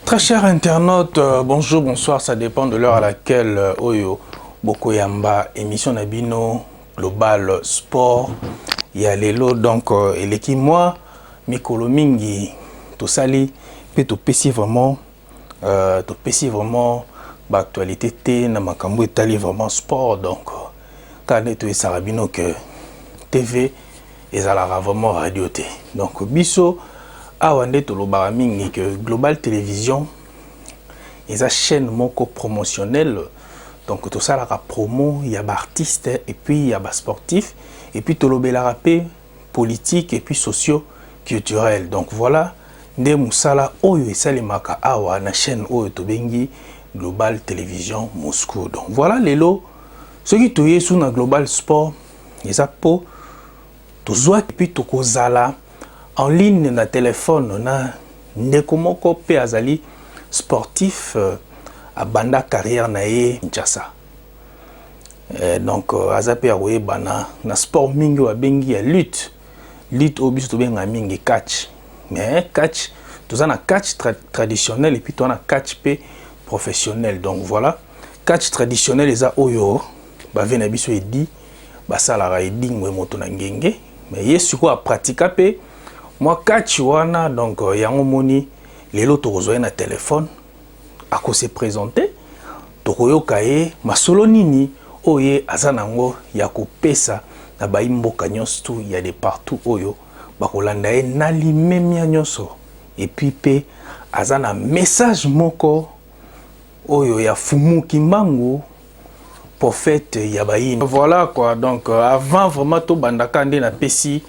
Très chers internautes, bonjour, bonsoir, ça dépend de l'heure à laquelle oyo bokoyamba émission na bino Global Sport ya lelo. Donc eleki mwa mikolo mingi tosali mpe topesi vraiment baactualité te na makambo etali vraiment sport. Donc kaka nde toyesaka bino ke TV ezalaka vraiment radio te. Donc biso awa nde tolobaka mingi ke Global Télévision eza chaîne moko promotionnelle. Donc tosalaka promo ya baartiste et puis ya basportif et puis tolobelaka mpe politique et puis socio culturel. Donc voilà nde mosala oyo esalemaka awa na chaîne oyo tobengi Global Télévision Moscou. Donc voilà, lelo soki toye su na Global Sport, eza mpo tozwaki mpe tokozala en ligne na telefone na ndeko moko mpe azali sportif, abanda carrière na ye Kinshasa. Donc aza mpe ya koyebana na sport mingi oyo abengi ya lutte, lutte oyo biso tobengaka mingi catch. Mais catch, toza na catch traditionnel et puis toza na catch mpe professionnel. Donc voilà, catch traditionnel eza oyo bave na biso edi basalaka edingwe moto na ngenge, mais ye sikoyo apratika mpe mwa catch wana. Donc yango moni lelo tokozwa ye na telefone, akose présenter, tokoyoka ye masolo nini oyo ye aza nango ya kopesa na bayi mboka nyonso tu ya de partout oyo bakolanda ye na limemia nyonso. Et puis mpe aza na message moko oyo ya Fumu Kimbangu, prophète ya bayini. Voilà quoi. Donc avant vraiment tobandaka, nde napesi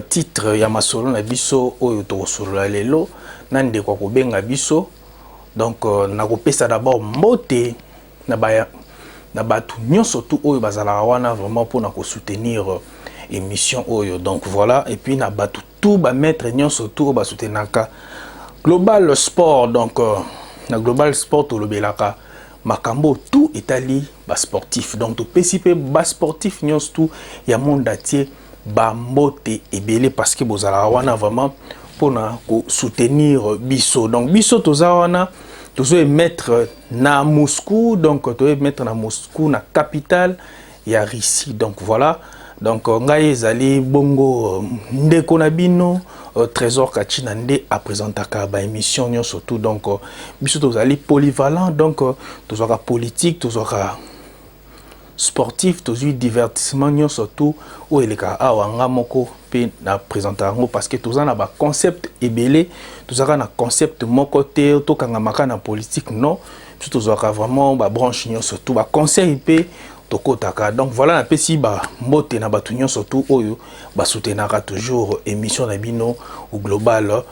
titre ya masolo na biso oyo tokosolola lelo na ndeko akobenga biso. Donc nakopesa d'abord mbote na bato nyonso tu oyo bazalaka wana vraiment mpona kosoutenir émission oyo. Donc voilà, et puis na bato tu, bamaître nyonso tu oyo basoutenaka Global Sport. Donc na Global Sport tolobelaka makambo tu etali basportif. Donc topesi mpe basportif nyonso tu ya monde entier bambote ebele, parce que bozalaka wana vraiment mpona kosoutenir biso. Donc biso toza wana, tozoémettre na Moscou. Donc toémettre na Moscou, na capitale ya Russie. Donc voilà, donc ngai ezali bongo ndeko na bino Trésor Kachina nde apresentaka baémission nyonso tu. Donc biso tozali polyvalent. Donc tozwaka politique, tozwaka sportif, tozwi divertissement nyonso tu oyo elekaka awa. Nga moko mpe na présenta yango parce que toza na baconcept ebele. Tozalaka na concept moko te tokangamaka na politique, non. Biso tozwaka vraiment babranche nyonso tu, baconseil mpe tokotaka. Donc voilà, napesi bambote na bato nyonso tu oyo basoutenaka toujours émission na bino au Global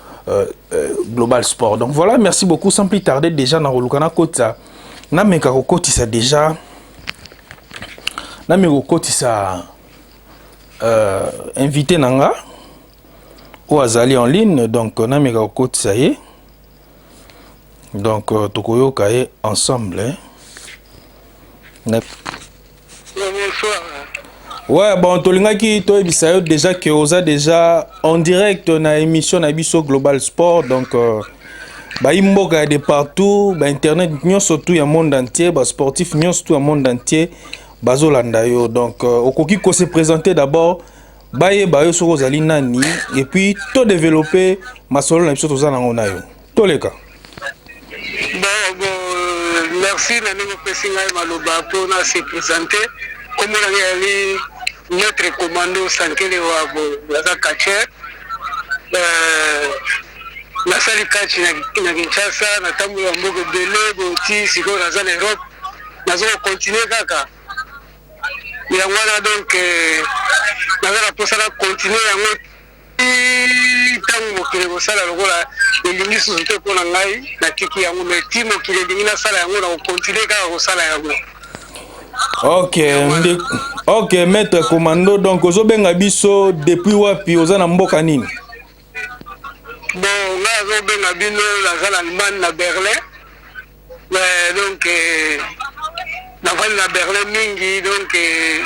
Sport. Donc voilà, merci beaucoup. Sans plus tarder, déjà nakoluka nakotisa, nameka kokotisa déjà, nameka kokotisa invité na nga oyo azali en ligne. Donc nameka kokotisa ye. Donc tokoyoka ye ensemble, eh? Na... Bonsoir. Ouais, bon, tolingaki toyebisa yo déjà que oza déjà en direct na émission na biso Global Sport. Donc bayi mboka ya de partout, bainternet nyonso tu ya monde entier, basportif nyonso tu ya monde entier bazolanda yo. Donc okoki kose présenter d'abord, bayeba yo soki ozali nani, et puis todéveloppe masolo na biso toza nango na yo. Toleka. Bon, merci na ndenge opesi ngai maloba mpona se présenter. Kombo na ngai yali Maître Commando Sankele Wabo, naza catcheur. Nasali catch na Kinshasa, natambola mboka ebele boti. Sikoyo naza na Europe, naza kocontinue kaka yango wana. Donc naza na mposa na continue yango ntango mokili kosala lokola elingi susu te mpo na ngai natiki yango, mais ti mokili elingi nasala yango, na kocontinue kaka kosala yango. Ok, ok, Maître Commando. Donc ozobenga biso depuis wapi? Oza na mboka nini? Bon, ngai azobenga bino, naza na Allemagne, na Berlin. Donc navandi na Berlin mingi. Donc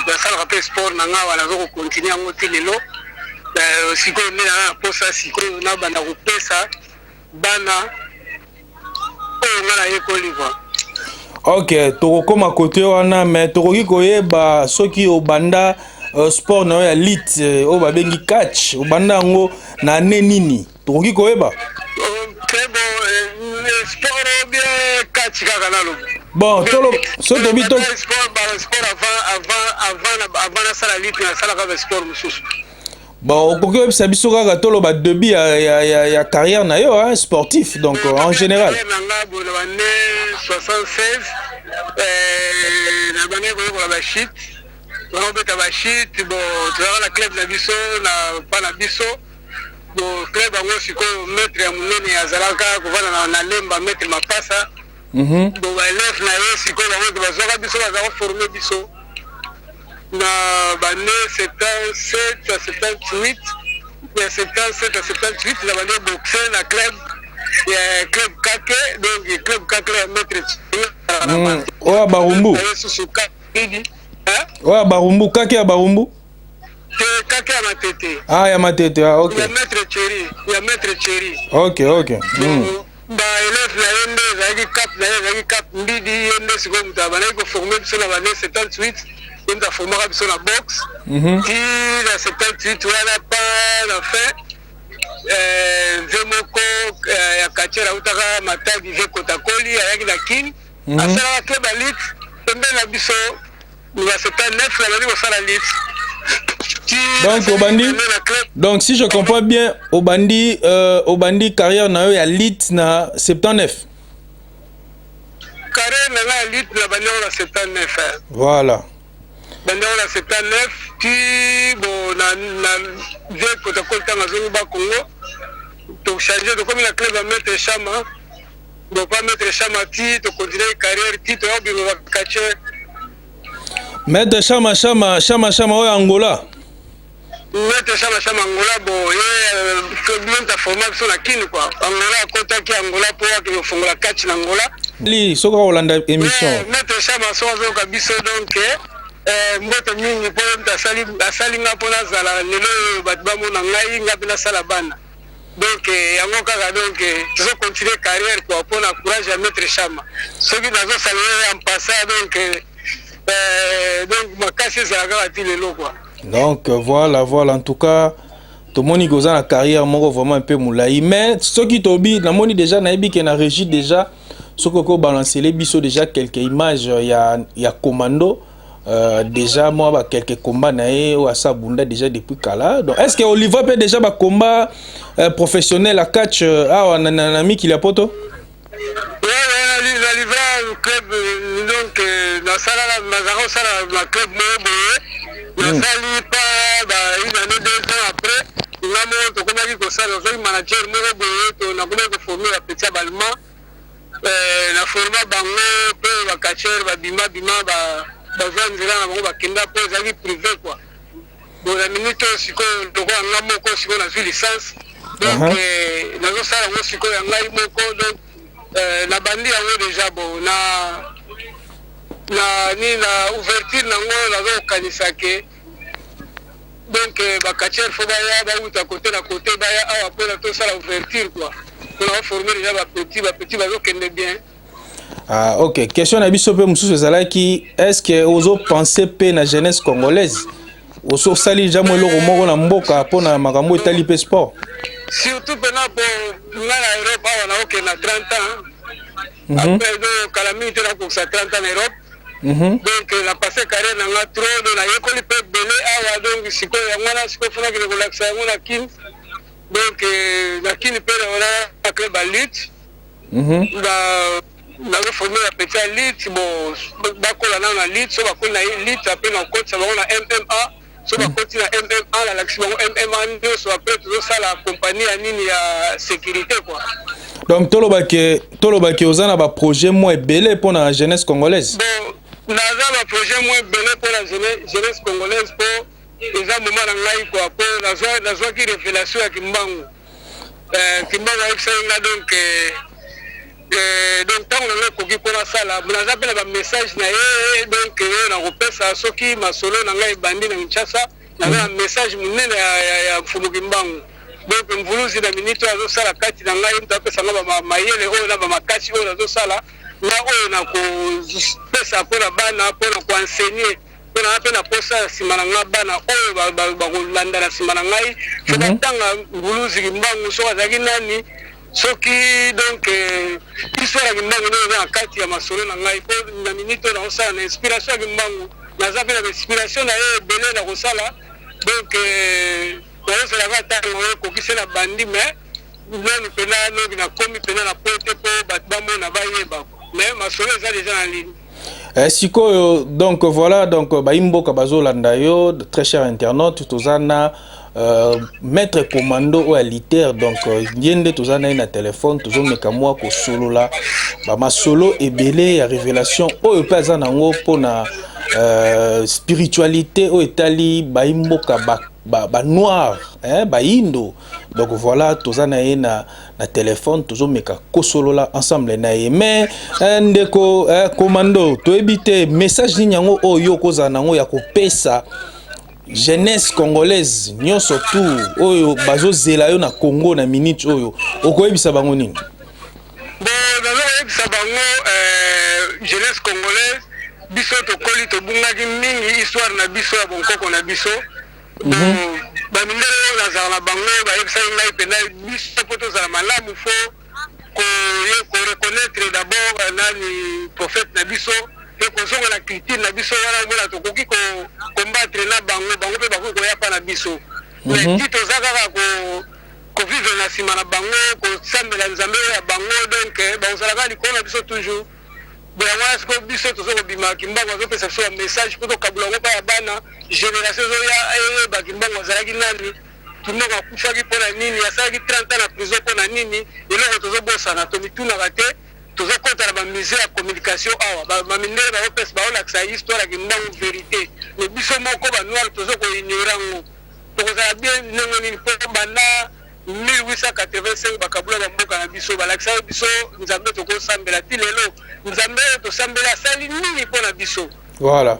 nasalaka mpe sport na ngai awa, naza kocontinue yango ti lelo. Sikoyo nde naza na posa sikoyo nabanda kopesa bana. Kotakoli quoi. Ok, tokokóma kote wana, mais tokoki koyeba soki obanda sport na yo ya lutte, oyo babengi catch, obanda yango na année nini? Tokoki koyeba? Très bon, sport ou bien catch kaka naloba? Bon, tolo so tobi to Sport, sport avant nasala lutte, nasalaka basport mosusu. Bon, okoki oyebisa biso kaka, toloba début ya carrière na yo, hein, sportif, donc en général. Na nga boye, na bane 76, na bane koyekola bashit, tozaka bashit. Bon, tozalaka na club na biso na pa na biso. Bon, club yango sikoyo, maître ya monene azalaka kovanda na Lemba, maître Mapasa. Bon, baélève na ye sikoyo, bango bazwaka biso, baza koformer biso na bane 77 à 78, ya 77 à 78 na bane boxe na club ya club Kake, donc club Kake ya maître. Oyo ya Barumbu? Oyo ya Barumbu, Kake ya Barumbu? Te, Kake ya Matete. Ah, ya Matete, ah, ok. Ya maître Thierry, ya maître Thierry. Ok. Baélève na ye nde ezalaki cap na ye, ezalaki cap Mbidi. Ye nde sikoyo moto abandaki koformer biso na bane 78. Ye moto aformaka biso na boxe ti na 78 wana. Pa na fin, vieux moko ya quartier autaka Matadi, vieux Kotakoli, ayaki na Kine, asalaka club ya lutte pembeni na biso. Na 79 nabandi kosala lutte. Donc obandi, donc si je comprends bien, obandi carrière na yo ya lutte na 79? Carrière na ngai ya lutte, na bandi yango na 79. Voilà. Bandi yango na 79 ti bon na vieux Kotakoli, ntango azongi Bakongo, tochange, tokomi na club ya maître Chama. Bon, pa maître Chama ti tocontinue carrière ti toya kobima bacatcheur. Maître Chama, Chama, Chama, Chama oyo Angola? Maître Chama, Chama Angola. Bon, ye moto aforma biso na Kini quoi. Angola, akotaki Angola mpo akende kofongola catch na Angola. Li soki akolanda émission. Maître Chama, soki azoyoka biso, donc mbote mingi, mpo ye moto asali nga mpo nazala lelo oyo, bato bamona ngai, nga mpe nasala bana. Donc yango kaka, donc tozocontinue carrière quoi, mpona courage ya maître Chama. Soki nazosala ye en passant, donc makasi ezala kaka ti lelo quoi. Donc voilà, en tout cas tomoni koza na carrière moko vraiment un peu molai. Mais soki tobi namoni déjà, nayebi ke na régie déjà, soki okoki obalancele biso déjà quelques images ya commando, déjà moi ba quelques combats na ye oyo asa bunda déjà depuis kala. Donc est ce que olivre mpe déjà bacombat professionnel ya catch awa na mikili ya Poto? Na livra club, donc nasalaka, nazalaka kosala na club moko boye. Nasali pa ba une année, 2 ans après, nga moko tokomaki kosala, nazwaki manager moko boye, nakomaki koformer bapetits ya baallemand. Na forma bango mpe bacatcheur babima bima, bazwa nzela na bango, bakenda, mpo ezalaki privé quoi. Bon, na minute oyo sikoyo, lokola nga moko sikoyo nazwi licence, donc nazosala yango sikoyo ya ngai moko. Donc nabandi yango déjà. Bon, na nini, na ouverture nango, nazokokanisa ke donc bacatcheur faut baya, bauta kote na kote, baya awa mpona tosala ouverture quoi, mpona baformer déjà bapetits. Bapetits bazokende bien. Ah, ok. Question na biso mpe mosusu ezalaki: est ce que ozopense mpe na jeunesse congolaise? Osali déjà mo eloko moko na mboka mpona makambo etali mpe sport? Surtout mpena po nga na Europe awa naokende na 30 ans. Après, donc kala mingi te nakokisa 30 ans na Europe. Donc na passé carrière na nga trop, donc nayekoli mpe ebele awa. Donc sikoyo yango wana, sikoyo fo nakende kolakisa yango na Kine. Donc na Kine mpe na club ya lutte, nazoformer bapetits ya lutte. Bon, bakola nano na lutte. So bakoli na lutte, après nakotisa bango na MMA. So bakoti na MMA, nalakisi bango MMA nyonso. Après tozosala compagnie ya nini, ya sécurité quoi. Donc tolobaki oza na baprojet mwa ebele mpo na jeunesse congolaise? Bon, naza baprojet mwa ebele mpo na jeunesse congolaise, mpo eza moment na ngai quoi, mpo nazwaki révélation ya Kimbangu. Kimbangu ayebisaki nga, donc ntango na ngai ekoki mpo nasala. Naza mpe na bamessage na ye, donc oyo nakopesa soki masolo na ngai ebandi na Kinshasa. Naza na message monene ya Mfumu Kimbangu. Donc mvuluzi na minute oyo azosala kati na ngai, moto apesa nga mayele oyo na bamakasi oyo nazosala. Na oyo nakopesa mpo na bana, mpo na koenseigner, mpo na mpe na posa ya nsima na ngai, bana oyo bakolanda na nsima na ngai, so batanga Mvuluzi Kimbangu soki azalaki nani, soki donc histoire ya Kimbangu ndenge eza na kati ya masolo na ngai. Mpo na minute oyo nakosala na inspiration ya Kimbangu, naza mpe na bainspiration na ye ebele na kosala. Donc nazozelaka ntango oyo ekokisi na bandi, mais nani mpena noki nakomi mpena na po te mpo bato bamona, bayeba, mais masolo eza déjà na ligne. Sikoyo, donc voilà, donc bayimboka bazolanda yo, très cher internaute, toza na maître commando oyo ya lutteur. Donc ye nde toza na ye na telefone, tozomeka mwa kosolola bamasolo ebele ya révélation oyo mpe aza nango mpona spiritualité oyo etali bayimboka ba noir, hein, bayindo. Donc voilà, toza na ye na telefone, tozomeka kosolola ensemble na ye. Mais ndeko commando, toyebi te message nini yango oyo okozala nango ya kopesa jeunesse congolaise nyonso tu oyo bazozela yo na Congo na minute oyo. Okoyebisa bango nini? Bon, naza koyebisa bango, jeunesse congolaise, biso tokoli, tobungaki mingi histoire na biso ya bonkoko na biso. Bamindele oyo nazala na bango bayebisaki ngai mpenza, biso mpo tozala malamu, faut koreconnaître d'abord nani prophète na biso mpe kozonga na culture na biso. Wana omona tokoki combattre na bango, bango mpe bakoki koya mpa na biso. Mais ti toza kaka kovivre na nsima na bango, kosambela Nzambe oyo ya bango, donc bakozala kaka likolo na biso toujours. Yango wana sikoyo biso toza kobima. Kimbangu azopesa biso ya message mpo tokabula yango mpa ya bana, génération ezoya, eyeba Kimbangu azalaki nani, Kimbangu akufaki mpo na nini, asalaki 30 ans na prison mpo na nini. Eloko tozobosana, tomitunaka te. Tozokɔta na bamusée ya communication awa, bamindele baopesa, baolakisa histoire ya Kimbangu, vérité, mais biso moko banoir tozo koignorer yango. Tokozala bien ndenge nini? Mpo banda 1885 bakabula bamboka na biso, balakisaki biso Nzambe tokosambela. Ti lelo, Nzambe oyo tosambeli asali nini mpo na biso? Voilà.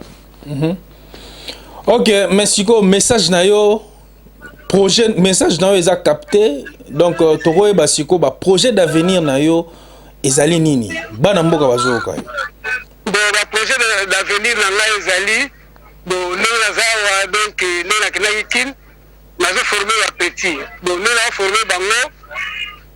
Ok, mais sikoyo message na yo, projet, message na yo eza capté. Donc tokoyeba sikoyo baprojet d'avenir na yo ezali nini? Bana mboka bazoyoka yo. Bon, baprojet d'avenir na ngai ezali bon, ndenge naza awa, donc ndenge nakendaki Kine, nazoformer bapetit. Bon, ndenge nazoformer bango,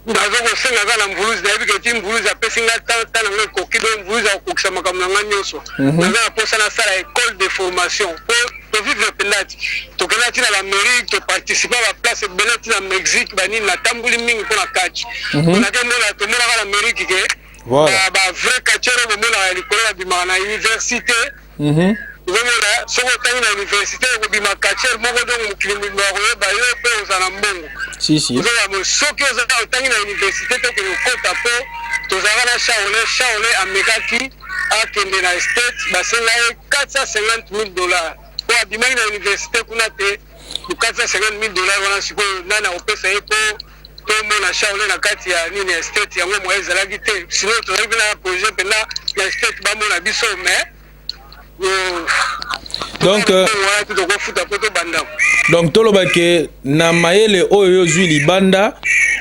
nazo kosenga kaka na Mvuluzi. Nayebi ke ti Mvuluzi apesi ngai temps na ngai ekoki, donc Mvuluzi akokokisa makambo na ngai nyonso. Naza na mposa nasala école de formation po tovivre mpenza. Ti tokenda ti na baAmérique, toparticiper baplace ebele, ti na Mexique, banini, natambuli mingi mpo na catch. Nake mona, tomonaka na Amérique ke bavrai catcheur oyo bomonaka ya likolo babimaka na université. Ozomona, soki otangi na université, okobima catcheur moko, donc mokili mobimba koyeba yo mpe ozala na mbongo. Si si. Ozomona, soki oza otangi na université te, okende kokota. Mpo tozalaka na Shaolin. Shaolin amekaki akende na State, basenga ye 450 000 $, mpo abimaki na université kuna te. 450 000 $ wana, sikoyo nani akopesa ye mpo tomona Shaolin na kati ya nini, ya State? Yango moye ezalaki te. Sinon tozalaki mpe na projet mpenza na State bamona biso, mais Donc wana te, tokofuta mpo tobanda. Donc toloba ke na mayele oyo ozwi libanda,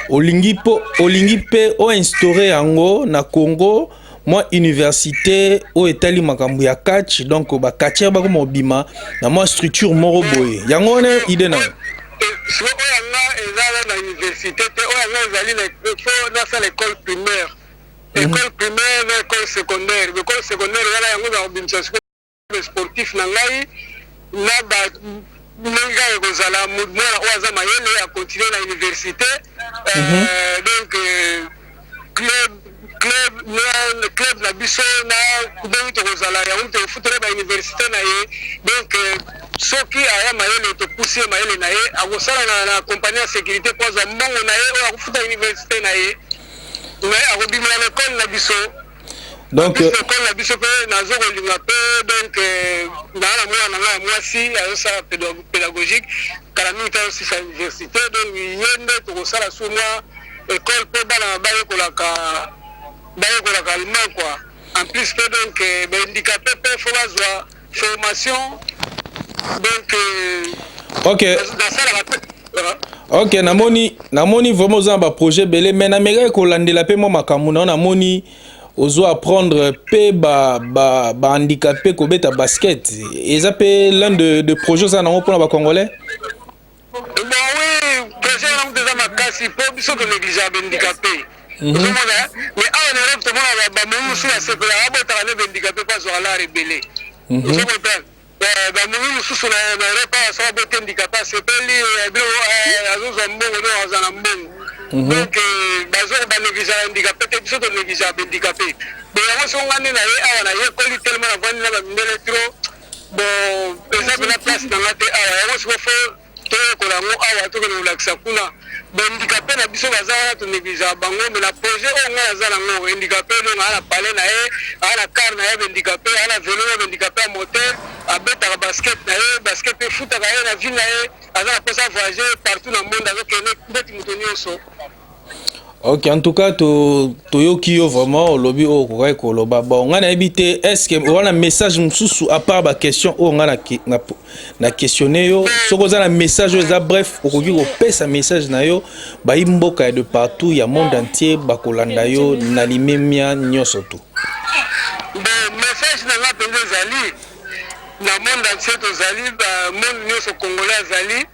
olingi mpo olingi mpe oinstaurer yango na Congo, mwa université oyo etali makambo ya catch, donc bacatcheur bakoma kobima na mwa structure moko boye. Yango wana idée na yo? Siko oyo yanga eza na université te. Oyo yanga ezali na, faut nasala école primaire, école primaire na école secondaire. École secondaire wana, yango eza kobimisa sikoyo sportif na ngai na ba ndenge kaka ekozala. Mwana oyo aza mayele acontinuer na université. Donc club na biso na ndenge tokozala, yango tokofutela bauniversité na ye. Donc soki aya mayele, topusi ye mayele na ye, akosala na compagnie ya sécurité mpo azwa mbongo na ye oyo akofuta université na ye, mais akobimela na ekole na biso. Donc ekole na biso mpe nazo kolinga mpe. Donc naa na mwana na ngai ya mwasi azosala pédagogique, kala mingi te azosisa université. Donc ye nde tokosala su mwa école mpo bana bayekolaka allemand quoi. En plus mpe, donc bahandicapé mpe faut bazwa formation. Donc nasalaka mpe. Ok, namoni vraiment oza na baprojet ebele, mais namekaki kolandela mpe mwa makambo na yo, namoni. Ozo apprendre mpe bahandicapé kobeta basket. Eza mpe l'un de projet oza nango mpona bacongolais? Bon, oui, projet wana kutu eza makasi, mpo biso tonégligeaka bahandicapé, ozomona. Mais awa na Europe, tomona bamomi mosusu basepelaka, abotaka ne bahandicapé mpo azwaka lar ebele, ozo comprendre. Bamomi mosusu na Europe awa, soki aboti handicapé, asepeli biloko, azozwa mbongo, donc aza na mbongo. Donc bazo banégligeaka handicapé te, biso tonégligeaka bahandicapé. Bon, yango so nga nde na ye awa nayekoli tellement, navandi na bamindele trop. Bon, eza mpena place na nga te awa. Yango siko faut toyekola yango awa, tokende kolakisa kuna. Bahandicapé na biso baza wana, tonégligeaka bango. Mais na projet oyo ngai naza nango, handicapé donc aa na palais na ye, aa na car na ye, bahandicapé aa na vélo na bahandicapé ya moteur, abetaka basket na ye, basket mpe efutaka ye na ville na ye, aza na mposa voyage partout na monde, azokende ndeti moto nyonso. Ok, en tout cas toyoki yo vraiment, olobi oyo okokaki koloba. Bon, ngai nayebi te, est ce que wana message mosusu à part baquestion oyo ngai na questionne yo? Soki oza na message oyo eza bref, okoki kopesa message na yo. Bayi mboka ya de partout ya monde entier bakolanda yo na limemia nyonso tu. Bon, message na nga mpenza ezali na monde entier. Tozali monde nyonso, congolais azali,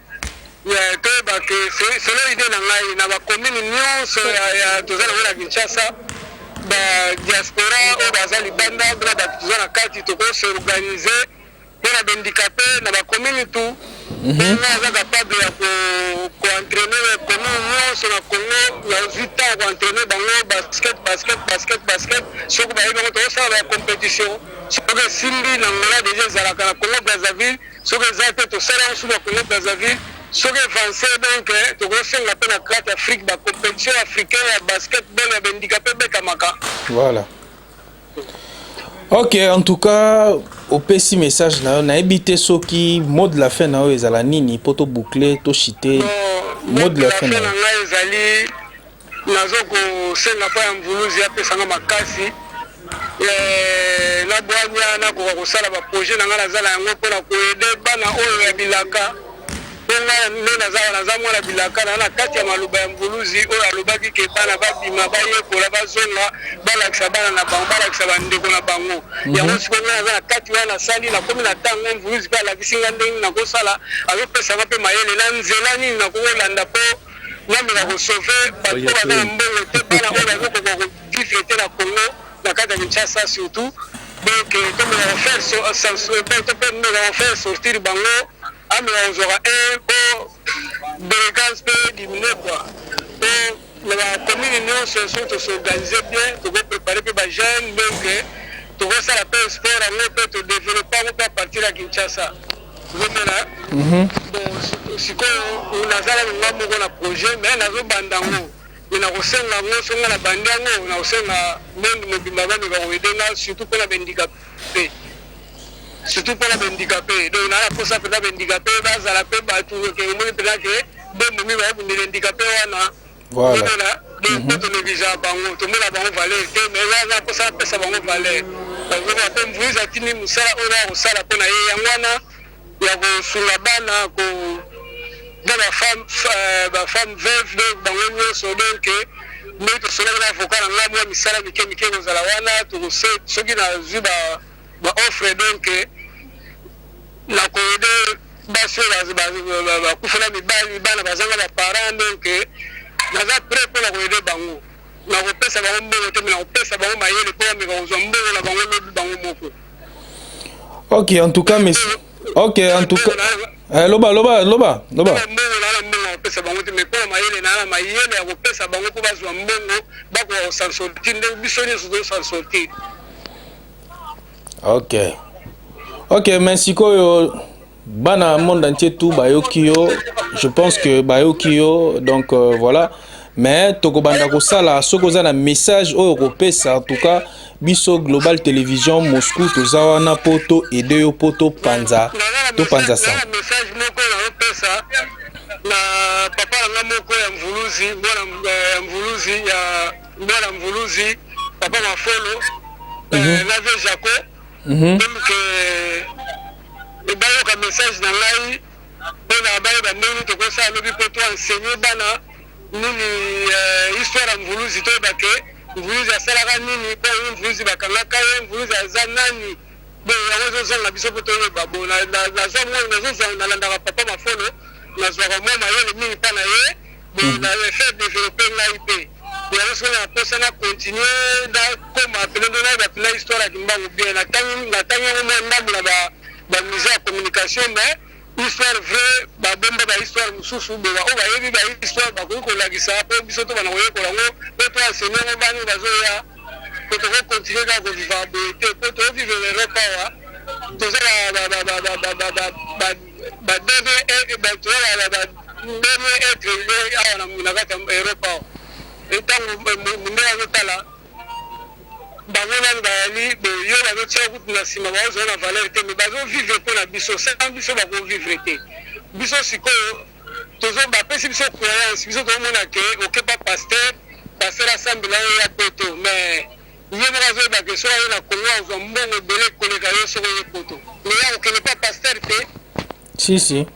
toyeba ke selon idée na ngai, na bacommune nyonso toza nango na Kinshasa, badiaspora oyo baza libanda mpona bato toza na kati, tokos'organiser mpona bahandicapé na bacommune tout. Nga aza capable ya koentraîner commune nyonso na Congo. Nazwi temps ya koentraîner bango basket, basket, basket, basket. Soki bayebi yango, tokosala bacompétition. Soki esimbi na Ngola, déjà ezalaka na Congo Brazzaville. Soki eza te, tosala yango su na Congo Brazzaville. Soki avance, donc tokosenga mpe na kati Afrique, bacompétition africaine ya basketball ya bahandicapé ebetamaka. Voilà, ok, en tout cas opesi message na yo. Nayebi te soki mot de la fin na yo ezala nini mpo toboucle, tochite. Mot de la fin na ngai ezali, nazo kosenga mpo ya Mvuluzi apesanga makasi na bwanya, nakoka kosala baprojet na ngai naza na yango mpona koaider bana oyo ya bilaka. Mpo ngai nde naza mwana bilaka na kati ya maloba ya Mvuluzi oyo alobaki ke bana babima, bayekola, bazonga, balakisa bana na bango, balakisa bandeko na bango. Yango sikoyo ngai naza na kati wana, nasali, nakomi na ntango Mvuluzi mpe alakisi ngai ndenge nakosala, azopesanga mpe mayele na nzela nini nakokolanda mpo nameka kosauver bato oyo baza na mbongo te, bana oyo bazokoka kovivre te na Congo, na kati ya Kinshasa surtout. Donc tomeka kofaire sortir bango, ameka kozwaka un po délinquance mpe diminue quoi. Po na bacommune nyonso, soki tos'organiser bien, tokoprépare mpe bajeune, donc tokosala mpe sport yango mpe todéveloppe yango mpe à partir ya Kinshasa, ozomona. Bon, sikoyo nazala nga moko na projet, mais nazobanda yango, me nakosenga yango. So nga na bandi yango, nakosenga monde mobimba bameka koaider nga, surtout mpona bahandicapé, surtout mpona bahandicapé. Donc naa na mposa mpenza bahandicapé bazala mpe bato ke omoni mpenza ke bomomi baobundela handicapé wana, ozomona. Donc mpo tonégligeaka bango, tomona bango valeur te, mais eza mposa apesa bango valeur. Bazomona mpe Mvuluzi atindi mosala oyo naya kosala mpo na ye, yango wana ya kosunga bana, ko na bafemme veuve, donc bango nyonso. Donc ndenge tosolaki na avocat na ngai, mwa misala mike mike kozala wana, soki nazwi baoffre, donc nakoaider basi oyo bakufela mibali, bana bazanga baparent. Donc naza prêt mpona koaider bango. Nakopesa bango mbongo te, me nakopesa bango mayele mpo bameka kozwa mbongo na bango lobi bango moko. Ok, en tout cas, mais ok, en tout cas, loba, loba, loba, loba. Mbongo na na mbongo ya kopesa bango te, mais mpona mayele, na na mayele ya kopesa bango mpo bazwa mbongo, bakoka kos'en sortir ndenge biso nyonso tozos'en sortir. Ok, mais sikoyo bana monde entier tout bayoki yo, je pense que bayoki yo. Donc voilà, mais tokobanda kosala. Soki oza na message oyo okopesa, en tout cas biso Global Télévision Moscou toza wana mpo to aider yo, mpo topanza sango. Message moko naopesa na papa na nga moko ya Mvuluzi, mwana ya Mvuluzi, ya mwana Mvuluzi, papa Mafolo na vieux Jaco. Donc bayoka message na ngai mpona bayeba ndenge tokosala lobi mpo to enseigner bana nini histoire ya Mvuluzi, toyeba ke Mvuluzi asalaka nini? Mpo na nini Mvuluzi bakangaka ye? Mvuluzi aza nani? Bon, yango ezozanga biso mpo toyeba. Bon, nazwa mwa, nazozwa, nalandaka Papa Mafolo, nazwaka mwa mayele mingi mpa na ye. Bon, na faire developper ngai mpe. Yango soki na posa na continuer, nakoma pene nde nayeba mpena histoire ya Kimbangu bien. Natangi, natangi yango mwa ndambo na ba ba musée ya communication, mais histoire vraie babomba ba histoire mosusu. Bo oyo bayebi ba histoire bakoki kolakisa mpo biso tobanda koyekola yango mpo to enseigner yango bana oyo bazoya, mpo toko continuer kaka kovivre boye te, mpo tozovivre na Europe awa, toza ba dernier être awa na kati ya Europe awa. Ntango mondele azotala bango nani bayali boye, yo bazotia kutu na nsima, bazozwa na valeur te, mais bazovivre mpo na biso. Sans biso bakovivre te. Biso sikoyo tozo bapesi biso croyance, biso tozomona ke okepa pasteur, pasteur asambela oyo ya poto, mais ye moko azoyeba ke soki aye na Congo azwa mbongo ebele koleka yo soki oye poto, mais ya kokende pa pasteur te. Si si.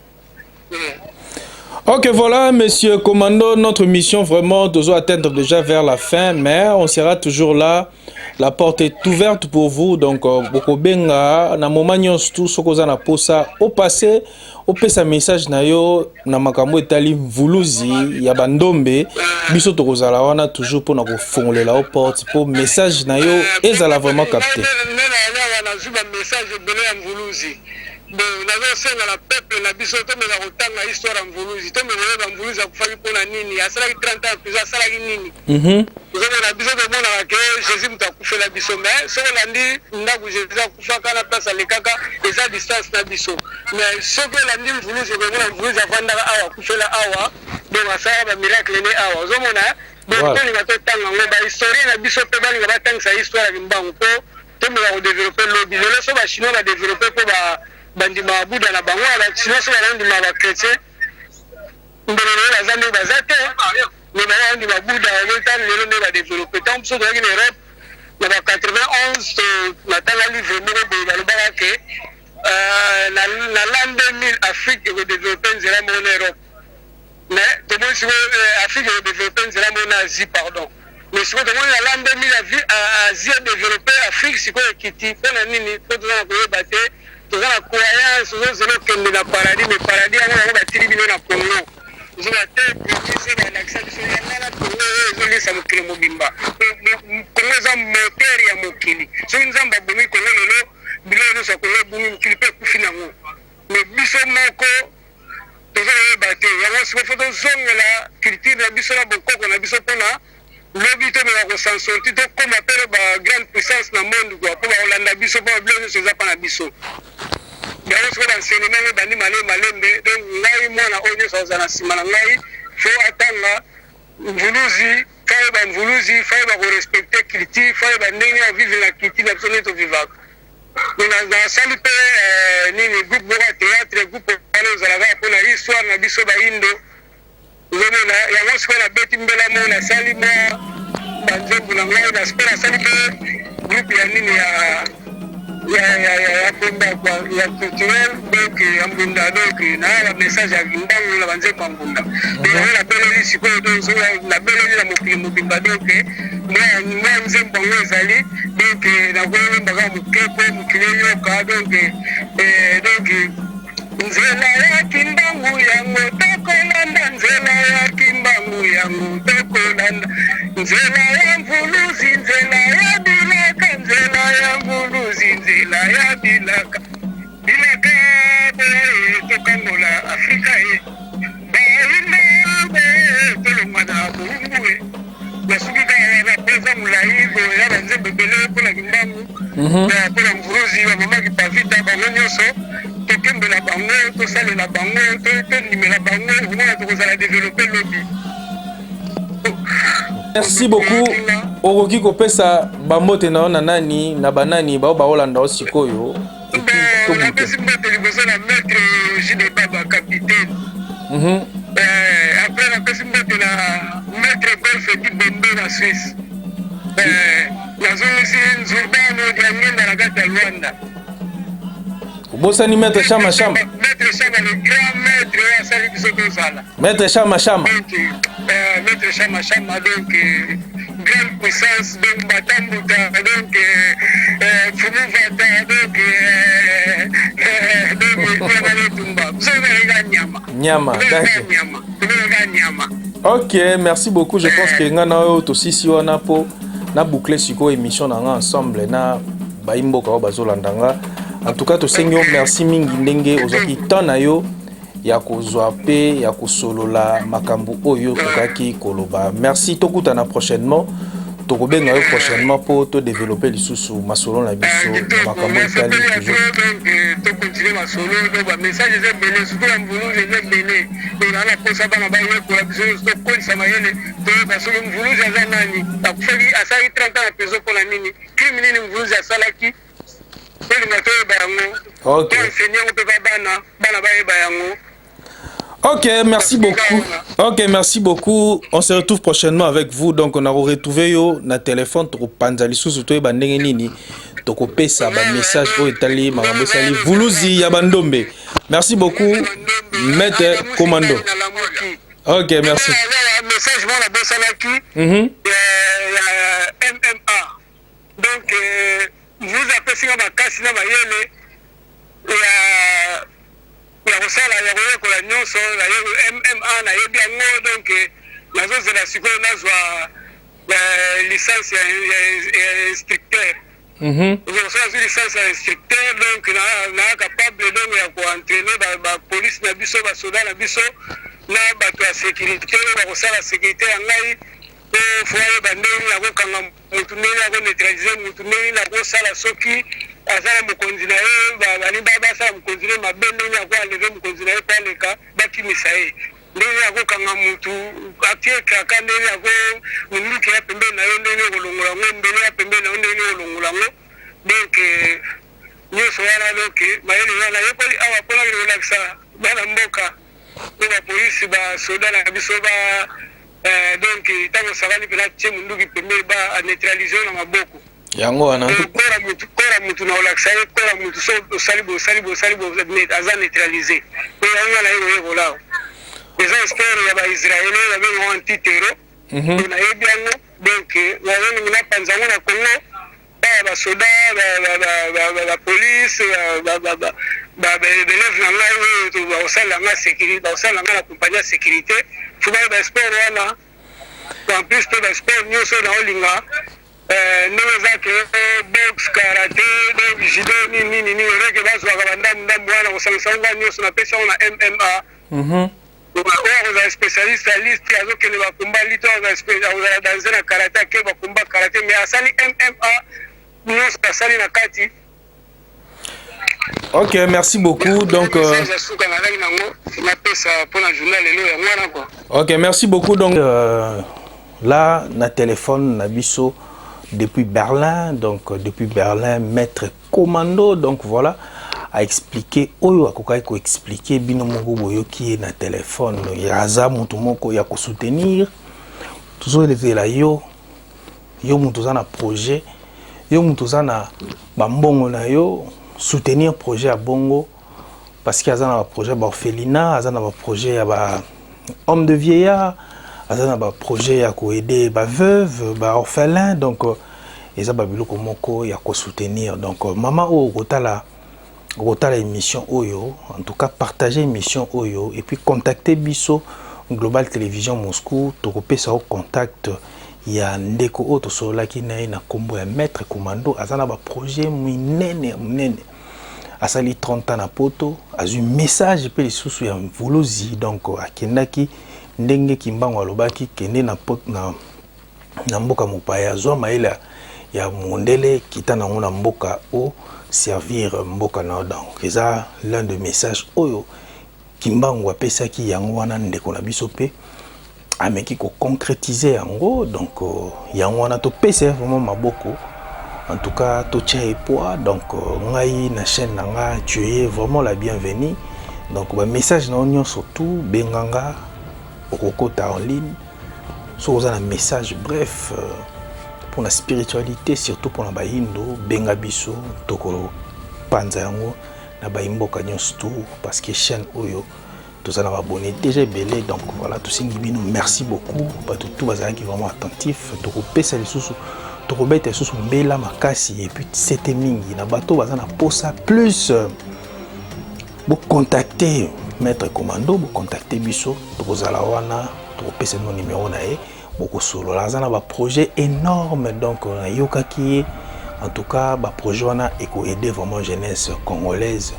Ok, voilà, monsieur Commando, notre mission vraiment doit atteindre déjà vers la fin, mais on sera toujours là. La porte est ouverte pour vous. Donc, bokobenga, na moment nyonso tout ce qu'on a posa au passé, opesa message na yo na makambo etali Mvuluzi ya Bandombe, biso tokozala wana toujours mpona kofongolela yo porte mpo message na yo ezala vraiment capté. Nazwi bamessage ebele ya Mvuluzi. Bon, nazosenga na peuple na biso tomeka kotanga histoire ya Mvuluzi, tomeka koyeba Mvuluzi akufaki mpona nini, asalaki 30 ans prison, asalaki nini. Ozomona, biso tomonaka ke Jésus moto akufela biso, mais soki olandi ndako Jésus akufaka na place alekaka, eza distance na biso. Mais soki olandi Mvuluzi, okomona Mvuluzi avandaka awa, akufela awa, donc asalaka bamiracle ne awa. Ozomona, donc tolinga totanga yango, bahistorien na biso mpe balinga batangisa histoire ya Kimbangu mpo tomeka kodévelopper lobi. Lelo so Bachinois badévelopper mpo bandimaka Buda na bango, Bachinois so bandimaka bachrétien, mbele lelo baza nde baza te, mais bango bandima Buda tani lelo nde badévelopper. Ntango biso tozalaki na Europe na ba 91, natanga livre moko boye, balobaka ke na l'an 2000 Afrique ekodévelopper nzela moko na Europe. Mais tomoni sikoyo Afrique ekodévelopper nzela moko na Asie, pardon. Mais sikoyo tomoni na l'an 2000 Asie edévelopper Afrique, sikoyo ekiti. Mpo na nini? Mpo toza na koyeba te, toza na croyance, ozozela okende na paradis, mais paradis yango yango batili bino na Congo. Ozoba te, biso balakisa biso yanga na Congo oyo ezolisa mokili mobimba. Congo eza moteur ya mokili. Soki Nzambe abomi Congo lelo, biloko nyonso ya Congo ebungi, mokili mpe ekufi nango. Mais biso moko tozoyeba te yango. Sikoyo faut tozongela culture na biso na bokoko na biso mpona lobi tomeka kos'en sortir, tokóma mpe ba grande puissance na monde kua, mpo bakolanda biso, mpo biloko nyonso eza mpa na biso. Yango sikoyo baenseignement yango ebandi malembe malembe. Donc ngai, mwana oyo nyonso azala na nsima na ngai, faut atanga Mvuluzi, faut ayeba Mvuluzi, faut ayeba korespecter culture, faut ayeba ndenge ya vivre na culture na biso, ndenge tovivaka. Nasali mpe nini, groupe moko ya théâtre. Groupe wana ezalaka mpona histoire na biso bayindo. Ozomona yango, sikoyo nabeti mbela moko, nasali mwa banzembo na ngai na sikoyo nasali mpe groupe ya nini, ya mbunda quoi, ya culturel, donc ya mbunda. Donc naya ba message ya Kimbangu na banzembo ya mbunda. Donc yango nabeleli sikoyo, nabeleli na mokili mobimba. Donc mwa nzembo yango ezali, donc nakoyemba kaka moke mpo mokili eyoka. Donc nzela ya Kimbangu yango tokolanda, nzela ya Kimbangu yango tokolanda, nzela ya Mvuluzi, nzela ya bilaka, nzela ya Mvuluzi, nzela ya bilaka, bilaka boye tokangola Afrika ye bainda boye tolongwa na bolumbu ye. Nasuki kaka wana po eza molai boye, ya banzembo ebele mpona Kimbangu, mpona Mvuluzi, bamamaki Pavita, bango nyonso tokembela bango, tosalela bango, tondimela bango, okomona tokozala développé lobi. Merci beaucoup. Okoki kopesa bambote na yo na nani na banani bao baolanda yo sikoyo? Napesi mbote liboso na maître Jide Baba, capitaine. Après napesi mbote na maître Golfe Dibombe na Suisse. Nazongisi Nzurbano Diangenda na kati ya Lwanda. Obosani maître Chama Chama. Maître Chama, le grand maître oyo asali biso tozala. Maître Chama Chama. Donc maître Chama Chama, donc. Grande puissance donc Mbata Mbuta donc Fumu Vata donc donc kuna na etumba biso tobengaka nyama. Nyama, d'accord. Nyama, tobengaka nyama. Ok, merci beaucoup. Je pense que nga na oyo tosisi wana po na boucler sikoyo émission na nga ensemble na bayimboka oyo bazolanda nga. En tout cas, tosengi yo merci mingi ndenge ozwaki temps na yo ya kozwa mpe ya kosolola makambo oyo tokaki koloba. Merci, tokutana prochainement, tokobenga yo prochainement mpo todévelopper lisusu masolo na biso na makambo etali toujours. Tocontinuer masolo. Donc bamessage eza ebele, surtout ya Mvuluzi eza ebele. Donc naa na posa bana bayekola, biso nyonso tokolisa mayele, toyeba soki Mvuluzi aza nani, akufaki, asalaki 30 ans na prison mpona nini, crime nini Mvuluzi asalaki. Tolinga toyeba yango, toenseigner yango mpe bana, bana bayeba yango. Ok, merci beaucoup. Ok, merci beaucoup. On se retrouve prochainement avec vous. Donc, on a retrouvé yo na téléphone, tokopanza lisusu, toyeba ndenge nini tokopesa ba message oyo etali makambo esali Vuluzi ya Bandombe. Merci beaucoup, Maître Commando. Ok, merci. Message moko nabosanaki ya MMA. Donc Mvuluzi apesi nga makasi na mayele ya kosala, ya koyekola nyonso. MMA nayebi yango, donc nazozela sikoyo nazwa licence ya instructeur. Soki nazwi licence ya instructeur, donc naa capable donc ya koentraîner bapolice na biso, basoda na biso na bato ya sécurité oyo bakosala sécurité ya ngai, po faut ayeba ndenge nakokanga motu, ndenge nakoneutraliser motu, ndenge nakosala soki aza na mokonzi na ye, balingi basala mokonzi na ye mabe, ndenge akoenlever mokonzi na ye po aleka bakimisa ye, ndenge akokanga mutu atie kaka, ndenge ako minduki ya pembeni na yo, ndenge kolongola yango, mbele ya pembeni na yo, ndenge kolongola yango. Donc nyonso wana, donc mayele wana yekoli awa mpona kolakisa bana mboka mpo bapolisi, basoda na biso ba donc ntango osakani mpena, tie munduki pembeni, ba neutraliser na maboko. Yango wana. Kora mutu, kora mutu na olakisa ye kora mutu. So osali boye, osali boye, osali boye, aza neutralisé. Po yango nga naye koyekola awa, eza sport ya baisraélien, babengango antiterro. Nayebi yango, donc nazolingi napanza yango na Congo, baya basoda, bapolice, baélève na ngai oyo bakosalela nga sécurité, bakosalela nga na compagnie ya sécurité, faut bayeba sport wana. En plus mpe basport nyonso naolinga ndenge eza ke boxe, karaté, donc judo, nini nini nini, oreke bazwaka bandambu ndambu wana, kosangisa ngo nyonso, napesi yango na MMA. Oyo akozala spécialiste ya lutte, azokende bakomba lutte. Oyo akozala danse na karaté, ake bakomba karaté, mais asali MMA nyonso, asali na kati. Ok, merci beaucoup. Donc, suka nazalaki nango napesa mpona journal lelo, yango wana quoi. Ok, merci beaucoup. Donc, là, na téléphone, na biso, depuis Berlin, donc depuis Berlin, Maître Commando, donc voilà, a expliqué, oyo akokaki ko expliquer, bino moko boyoki ye na téléphone, aza moto moko ya kosoutenir. Tozoelevela yo, yo moto oza na projet, yo moto oza na bambongo na yo, soutenir projet ya bongo, parce que aza na baprojet ya baorphelinat, aza na baprojet ya ba homme de vieillard, aza na baprojet ya koaider baveuve, baorphelin. Donc eza babiloko moko ya kosoutenir. Donc mama oyo okotala, okotala émission oyo, en tout cas partager émission oyo et puis contacter biso Global Télévision Moscou, tokopesa yo contact ya ndeko oyo tosololaki na ye na nkombo ya Maître Commando. Aza na baprojet minene ya monene, asali 30 ans na poto, azwi message mpe lisusu ya Mvuluzi. Donc akendaki ndenge Kimbangu alobaki, kende na mboka mopaya, azwa mayele ya mondele, kita nango na mboka, o servir mboka na yo. Donc eza l'un de message oyo Kimbangu apesaki yango wana. Ndeko na biso mpe ameki koconcrétiser yango. Donc yango wana topesa ye vraiment maboko, en tout cas totia ye poids. Donc ngai na chaîne na nga, tu es vraiment la bienvenue. Donc bamessage na yo nyonso tout, benganga, okokota en ligne soki oza na message, bref, mpona spiritualité, surtout mpona bayindo, benga biso, tokopanza yango na bayimboka nyonso tout, parce que chaîne oyo Toza na baabonné déjà ebele. Donc voilà, tosengi bino merci beaucoup, bato tout bazalaki vraiment attentif. Tokopesa lisusu, tokobeta lisusu mbela makasi. Et puis sete mingi na bato baza na posa plus, bocontacte Maître Commando, bocontacte biso, tokozala wana, tokopesa bino numéro na ye, bokosolola. Aza na baprojet énorme, donc nayokaki ye. En tout cas, baprojet wana ekoaide vraiment jeunesse congolaise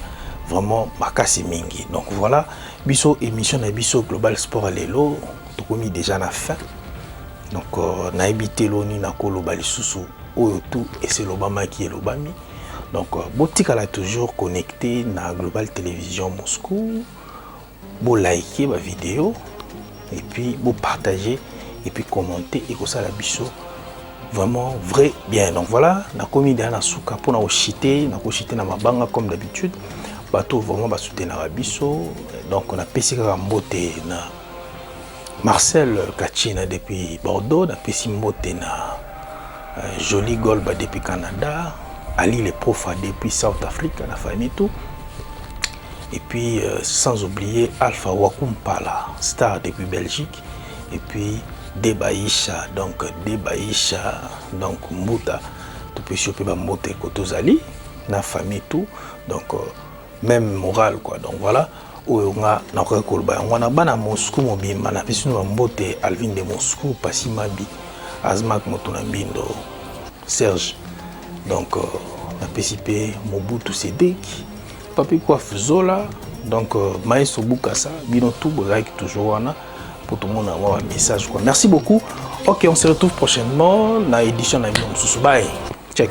vraiment makasi mingi. Donc voilà, biso émission na biso Global Sport ya lelo, tokomi déjà na fin. Donc nayebi te loni nakoloba lisusu oyo tout esi elobamaki, elobami. Donc botikala toujours connecté na Global Télévision Moscou, bolike bavideo et puis bopartager et puis commenter, ekosala biso vraiment vrai bien. Donc voilà, nakomi deya na suka mpona koshite, nakoshite na mabanga comme d'habitude. Bato vraiment basoutenaka biso, donc napesi kaka mbote na Marcel Kachina depuis Bordeaux, napesi mbote na Jolie Golba depuis Canada, Ali le Profa depuis South Africa, la famille tout. Et puis sans oublier Alpha Wakumpala Star depuis Belgique, et puis Debaisha, donc Debaisha, donc Mbuta, topesi yo mpe bambote ko tozali na famille tout. Donc même moral quoi. Donc voilà, oyo nga nakoki koloba yango wana. Bana Moscou mobimba, napesi bino bambote: Alvin de Moscou, Pasi Mabi, Azmak moto na mbindo, Serge. Donc napesi mpe Mobutu Cédric, Papi Kwaf Zola, donc Maestro Bukasa, bino tout bozalaki toujours wana po tomona mwa bamessage quoi. Merci beaucoup. Ok, on se retrouve prochainement na édition na bino mosusu. Bye, check.